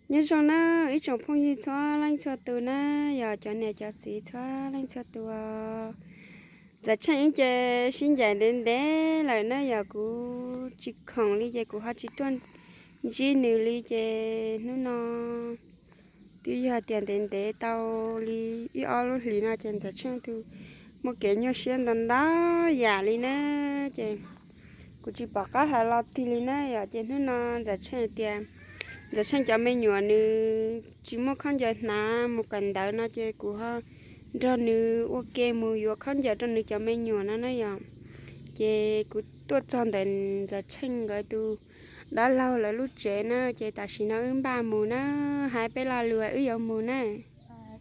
Nyob zoo na ib tsoom phooj ywg txhua leej txhua tus na, yog cov niam cov txiv txhua leej txhua tus. Ntxawm Tsheej ces sib ncaim ntev ntev lawm na, yog kuv tsis khoom li ces kuv ho tsis tuaj ntsib nws li ces hnub no twb yog tias ntev ntev tau li ib ob lub hlis no ces Ntxawm Tsheej tus muaj kev nyuaj siab ntau ntau yam li na, ces kuv tsis pom qab hais los tig li na yom. Ces hnub no Ntxawm Tsheej tias Ntxawm Tsheej cov me nyuam nws tsis muaj khaub ncaws hnav mus kawm ntawv no ces kuv ho nrog nws ua ke mus yuav khaub ncaws rau nws cov me nyuam no na yom. Ces kuv tuaj txog ntawm Ntxawm Tsheej nkawd tus dab laug lawv lub tsev na, ces tam sim no wb npaj mus na, hais peb lo lus wb yuav mus na.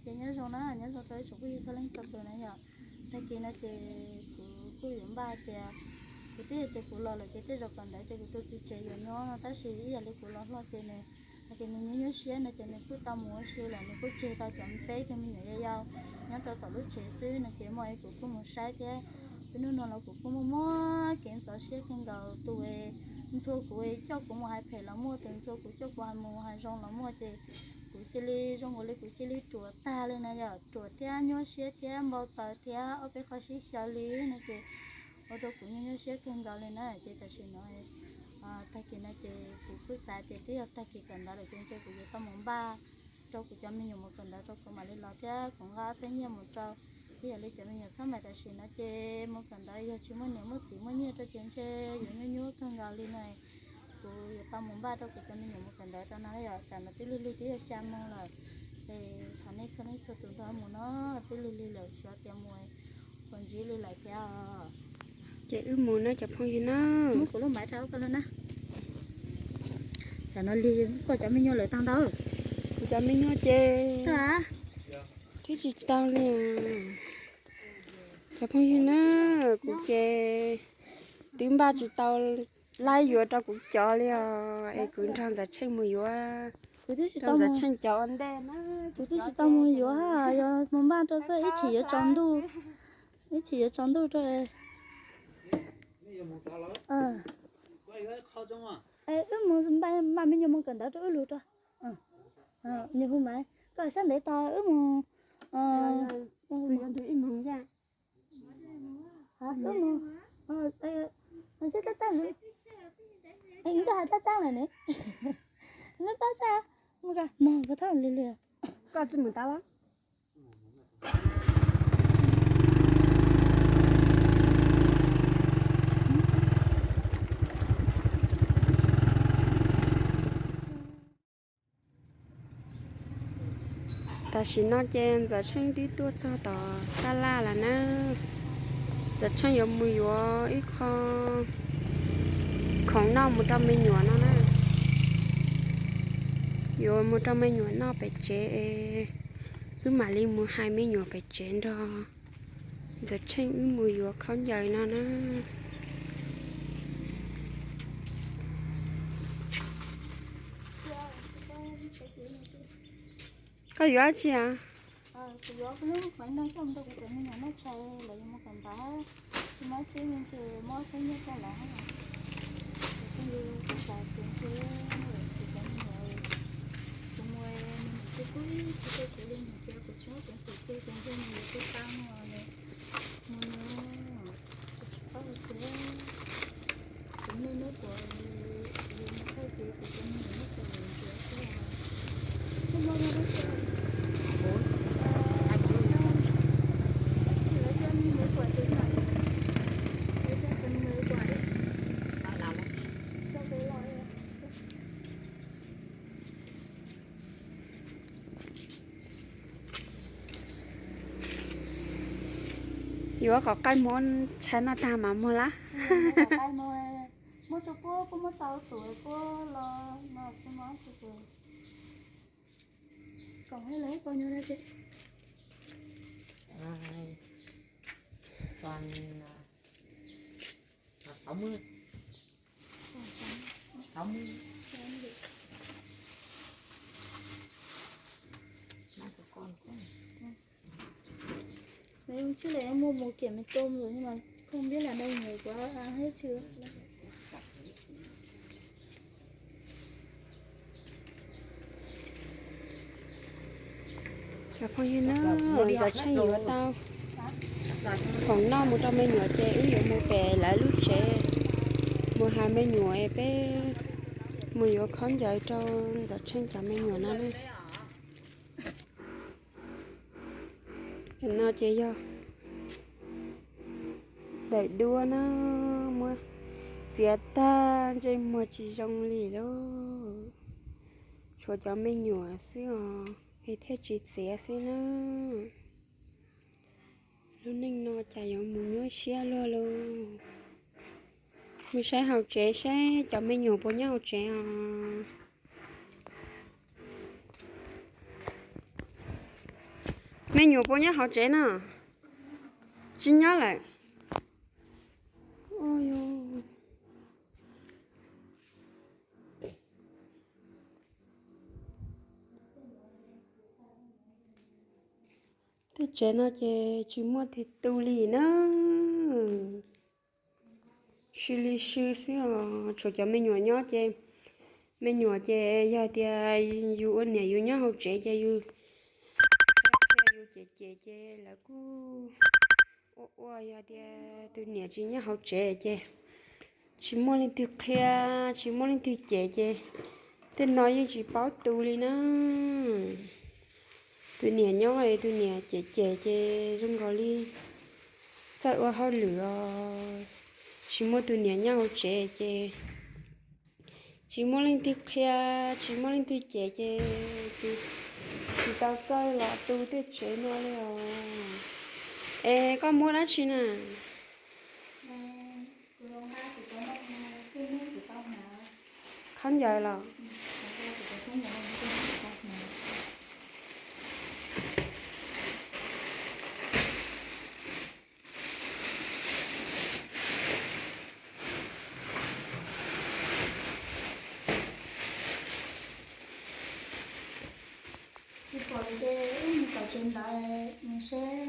Ces nyob zoo na, nyob zoo rau ib tsoom phooj ywg txhua leej txhua tus na yom. Tag kis no ces kuv kuj yuav npaj tias kuv twb hais tias kuv los lawm ces tej zaum kawm ntawv ces kuv tus txiv tsev yuav nyob no, tab sis ib yam li kuv los hlo ces nws hais tias nws nyuaj nyuaj siab no ces nws kuj tau mus ua si lawm, nws kuj tseg tau cov peb tug me nyuam yau yau nyob rau tom lub tsev xwb no ces muaj es kuv kuj mus saib thiab. Hnub no los kuv kuj muaj muaj kev ntxhov siab kawg nkaus, tus ntxhua kuv coj kuv mus hais phem los muaj, tus ntxhua kuv coj kuv mus hais zoo los muaj ces kuv cia li zoo nkaus li kuv cia li ruam tag li na yom, ruam thiab nyuaj siab thiab npau taws thiab ob peb qho sib xyaw li no ces ua rau kuv nyuaj nyuaj siab kawg nkaus li na. Ces tam sim no tag kis no ces kuv kuj xav tias twb yog tag kis kawm ntawv lawm ces ntshe kuv yuav tau mus npaj rau kuv cov me nyuam mus kawm ntawv rau kuv mam li los thiab kuv nqa ob txhiab nyiaj mus rau. Ib yam li cov me nyuam txhab mais tam sim no ces mus kawm ntawv yog tsis muaj niam muaj txiv muaj nyiaj rau ces ntshe yuav nyuaj nyuaj kawg nkaus li na. Kuv yuav tau mus npaj rau kuv cov me nyuam mus kawm ntawv rau no yom, tsam no twb lig lig twb yog xya moos lawm. Es thov nej txhua leej txhua tus nrog mus no, twb lig lig lawm xyov tias mus puas ntsib li lawm thiab. Ces wb mus na cov phooj ywg na. Muab kuv lub maiv rau koj na. Tsam no lig koj cov me nyuam lawm tag ntau. Kuv cov me nyuam ces twb tsis tau li. Cov phooj ywg na, kuv ces twb npaj tsis tau laib yuav rau kuv cov li os, es kuv nrog Ntxawm Tsheej mus yuav. Kuv twb tsis tau mus yuav, yog mus npaj rau xwb ib chim yuav tsaus ntuj, ib chim yuav tsaus ntuj rau. Wb mus npaj me nyuam mus kawm ntawv rau wb lug rau. Nws hu mas koj sab ntev tos wb mus. Wb mus, wb mus sib tab tsaab, nkoj has tab tsaab lawm ne. Neb pab sab, mus koj thab li li. Koj tsis mus tab lab. Tam sim no ces Ntxawm Tsheej twb tuaj txog tom tab laj lawm na. Ntxawm Tsheej yuav mus yuav ib qho khoom noj mus rau me nyuam no na. Yuav mus rau me nyuam noj pem tsev es wb mam li mus hais me nyuam pem tsev nrog Ntxawm Tsheej wb mus yuav khaub ncaws no na. Koj yuav dab tsi a? Kuv yuav lub maiv no coj mus rau kuv cov me nyuam noj tshais, lawv yuav mus kawm ntawv, tsis muaj tsheb me ntsis muab txheeb nyiaj rau lawv. Kuv kuj li kuj xav tias ntshe kuv cov me nyuam, kuv mus me nyuam tsis pub tsis rau kuv li mus tias kuv tsis muaj peev xwm pw ces ntshe me nyuam yuav pw tau no. Mus no, kuv tsis paub hais tias kuv muaj nub puas, kuv yuav mus thaij ces kuv cov me nyuam nyob puas yuav ntiav xwb. Lawv coj me nyuam puas tsev na, lawv coj me nyuam puas, coj peb los. Yuav kom qaij muab tshais no tag mam muag lab. Muab tso puab, puab muab tso tus puab los no tsis muab tso tus. Còn hay là hết bao nhiêu đây chị? Còn à, sáu mươi. Sáu mươi. Năm chục con. Mấy hôm trước là em mua một kiểu mì tôm rồi nhưng mà không biết là đâu người có ăn hết chưa. Cov phooj ywg na, Ntxawm Tsheej yuav tau khoom noj mus rau me nyuam ces wb yuav mus pem lawv lub tsev, mus hais me nyuam es peb mus yuav khaub ncaws rau Ntxawm Tsheej cov me nyuam no na. No ces yog daim duab na, muab txiav tag ntsej muag tsis zoo li lauj. Tshuav cov me nyuam xwb os, es thiaj tsis txiav xwb na. Lub neej no cas yuav mus nyuaj siab luaj lauj. Mus saib hauv tsev seb cov me nyuam puas nyob hauv tsev os. Me nyuam puas nyob hauv tsev no? Tsis nyob lawm. Tej tsev no ces tsis muaj twg tu li na. Sw li sw xwb os, tshuav cov me nyuam nyob ces me nyuam ces yog tias yus ua niam yus nyob hauv tsev ces yus, yus cem cem ces lawv kuj ua ua, yog tias tus niam tsis nyob hauv tsev ces tsis muaj leej twg qhia, tsis muaj leej twg cem ces tej no yeej tsis paub tu li na. Tus niam nyob es tus niam cem cem ces zoo nkaus li txawj ua hauj lwm os. Tsis muaj tus niam nyob hauv tsev ces tsis muaj leej twg qhia, tsis muaj leej twg cem ces tsis, tsis tau txawj los tu tej tsev no li os. Es koj muab dab tsi na? Khaub ncaws los? Tsis pom ces wb mus tom tsev ntawd mus seb.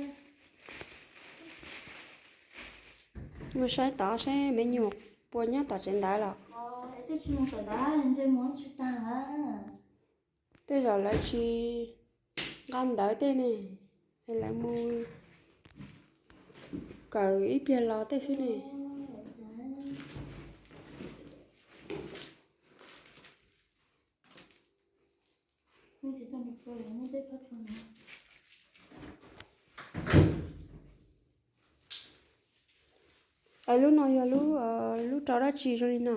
Mus saib tod seb me nyuam puas nyob tom tsev ntawd los. Twb tsis mus tom ntawd, ntsej muag tsis tag. Tej zaum lawv tsis nqa ntawv tej ne, es lawv mus kawm ib pliag los tej xwb ne. Es lub no yog lub, lub rau dab tsi zoo li no?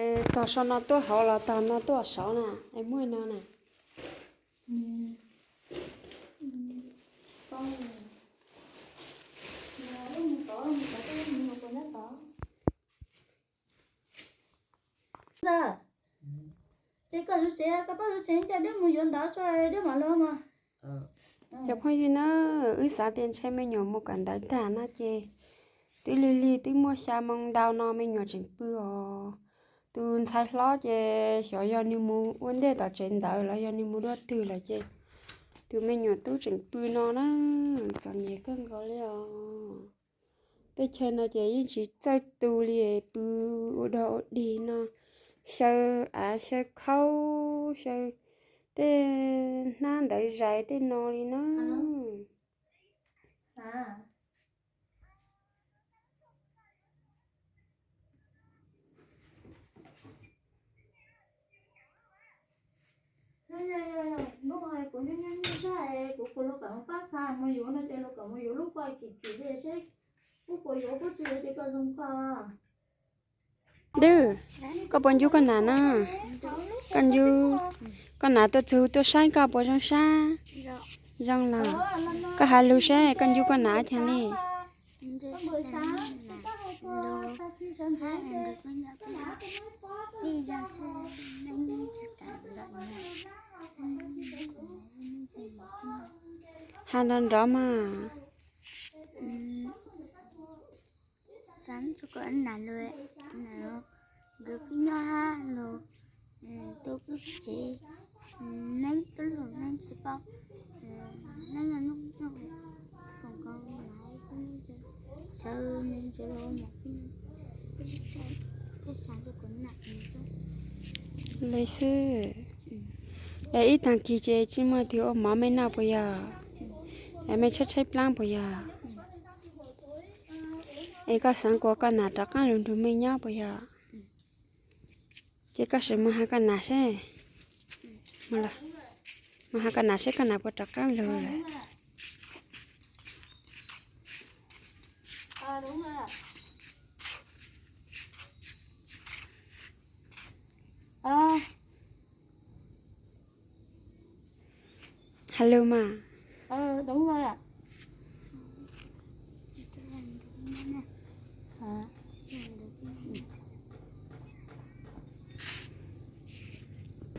Es tog saum no tuaj hauv los tog no tuaj saud na, es muaj no na. Ces koj zuv tsev, koj pab zuv tsev coj Dawb mus yuav ntawv tso, Dawb mam los mas. Cov phooj ywg na, wb xav tias ntshe me nyuam mus kawm ntawv tag no ces twb lig lig twb muaj xya moo ntau no me nyuam tseem pw os. Tus ntxhais hlob ces xyov yog nws mus ua ntej tom tsev ntawd los yog nws mus dua twg lawm ces tus me nyuam tub tseem pw no na, txom nyem kawg nkaus li os. Teb chaws no ces yeej tsis txawj tu li, pw ua dog ua dig no, xyaw av xyaw khaub, xyaw tej hnab ntawv zais tej no li na. Hnub no kuv nyuaj nyuaj nyuaj zaj, kuv kuv lub kawm mus pab xa mus yuav no ces lub kawm mus yuav lub kuaj kim kim li seb kuv puas yuav kuj tsis yuav ces koj zoo koj. Dwb, koj puas ncu koj nam na? Koj ncu, koj nam tuaj txug tuaj saib koj puas zoo sab? Zoo los. Koj hais lus seb koj ncu koj nam ua caag li. Has nrov nrov mas. Xav rua kom nam lug, nam lug, nkawd pib nyob hab lug, tu peb tsev, neeb tub lug neeb tsis paub, neeb yog nub nyoog, foom koob mas peb sawv ntxov lug mas peb Li xwb. Es ib tag kis ces tsis muaj tig ua mov me noj puas yog? Es me tshaib tshaib plab puas yog? Es koj xav kuas koj nam rov qab lug nrug me nyob puas yog? Ces koj sim mus has koj nam seb. Mus has koj nam seb koj nam puas rov qab lug lawm. Has lug mas.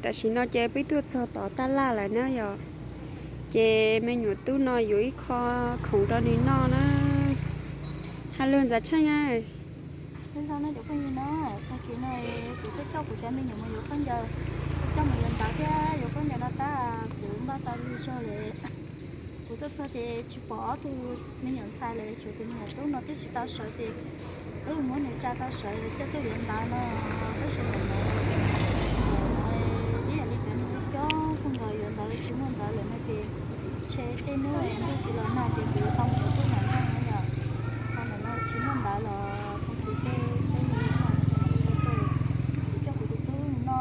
Tam sim no ces peb tuaj txog tom taj laj lawm na yom. Ces me nyuam tub no yuav ib qho khoom rau nws noj na. Has lug Ntxawm Tsheej. Zoo no cov phooj ywg no, tag kis no kuv tuaj coj kuv cov me nyuam mus yuav khaub ncaws, coj mus yuav ntawv thiab yuav khaub ncaws no tab kuv npaj tau lig zog lawm. Kuv tuaj txog ces tsis pom ob tug me nyuam ntxhais lawm, tshuav tus me nyuam tub no twb tsis tau sawv ces wb muab nws tsa tau sawv coj tuaj yuav ntawv no. Tab sis ntawm no, ntawm no ib yam li cov neeg coob kawg nkaus yuav ntawv tsis muaj ntawv lawm no ces ntshe tej hnub ntuj tsis los nag ces kuv yuav tau mus yuav tub mam noj na yom. Ho ntawm no tsis muaj ntawv los tag kis tej saib li txog kuv coj kuv tus tub no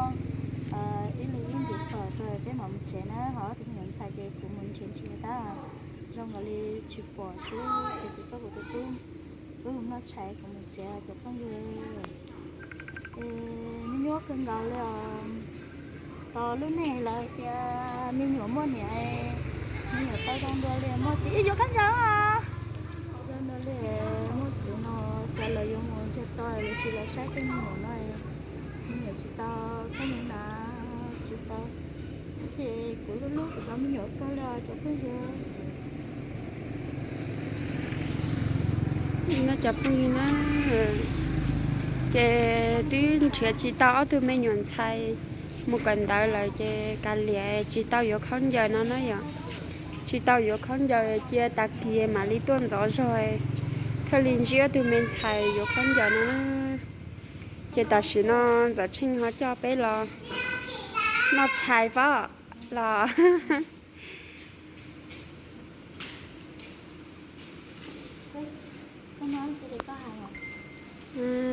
ib leeg ib ntim fawm rau peb mam mus tsev na, ho ob tug me nyuam ntxhais ces kuv mus nrhiav nrhiav tab. Zoo nkaus li tsis pom xwb ces kuv coj kuv tus tub wb mus noj tshais kuv mus tsev cov phooj ywg. Me nyuam kawg nkaus li os. Tos lub neej lawv tias me nyuam muaj niam, me nyuam tau zoo dua li muaj txiv, yuav khaub ncaws os. Zoo dua li muaj txiv no, cas lawv yuav mus ntsiag to lawv tsis los saib tej me nyuam no. Me nyuam tsis tau khaub ncaws na, tsis tau. Tab sis kuv hlub hlub kuv cov me nyuam kawg li os cov phooj ywg. No cov phooj ywg na, ces twb nrhiav tsis tau ob tug me nyuam ntxhais mus kawm ntawv lawm ces kav liam tsis tau yuav khaub ncaws no na yom. Tsis tau yuav khaub ncaws cia tag kis mam li tuaj ntxov zog thiaj li ntsib ob tug me ntxhais yuav khaub ncaws no na. Ces tam sim no Ntxawm Tsheej ho coj peb los noj tshais pob los.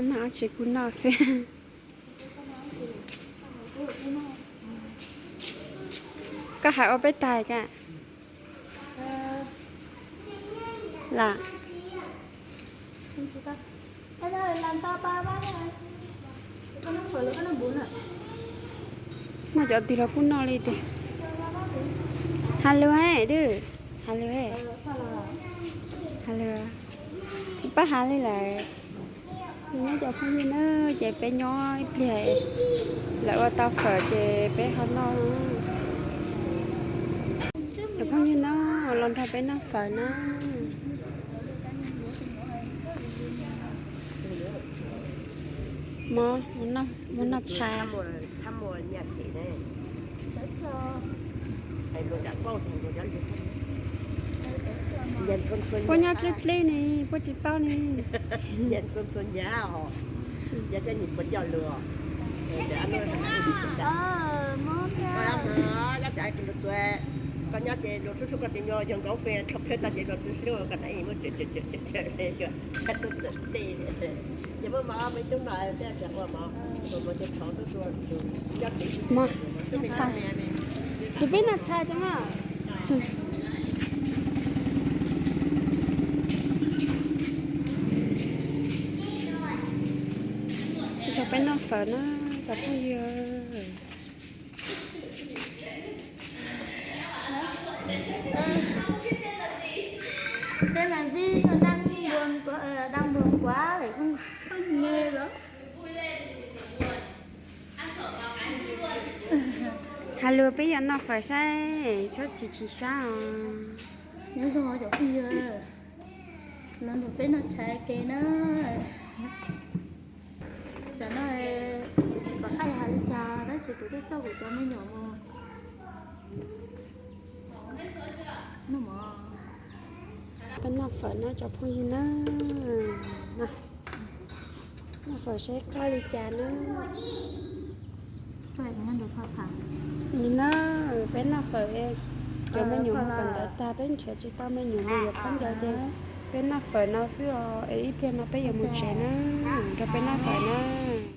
Noj tsis kuv noj xwb. Koj hais ua peb tag ka. Lam. Noj cov twg los kuj noj li tiag. Has lus he, dwb. Has lus he. Has lus. Tsis paub has li lawm. Nyob cov phooj ywg na, ces peb nyob ib pliag lawv ua tau fawm ces peb ho noj. Cov phooj ywg na, los nrog peb noj fawm na. Mov, mus noj tshais. Puab nyob dleb dleb ne, puab tsis paub ne. Koj nyob ces luag hlub hlub koj tias nyuag yog nkauj pem rho plhawb tau ces luag tsis hlub koj na, muab tseem tseem tseem tseem tseem tuaj tseem tej. Yog muaj mov me tub no seb ua mov, ua mov ces thov tuaj tua tus nyob pem. Tus peb noj tshais tau na. Cov peb noj fawm na, cov phooj ywg. Tên là Di, con đang buồn quá, đang buồn quá để không, không nghe nữa. Has lus peb yuav noj fawm saib, txhob chim chim sab os. Nyob zoo cov phooj ywg, los nrog peb noj tshais ke na. Cov no tsis pom qab yuav hais li cas tab sis kuv twb coj kuv cov me nyuam mus noj mov. Peb noj fawm no cov phooj ywg na. Noj fawm seb qab li cas na. Nim no peb noj fawm, cov me nyuam mus kawm ntawv tag peb nrhiav tsis tau me nyuam mus yuav khaub ncaws ces peb noj fawm no xwb os, es ib pliag no peb yuav mus tsev na, nrog peb noj fawm na.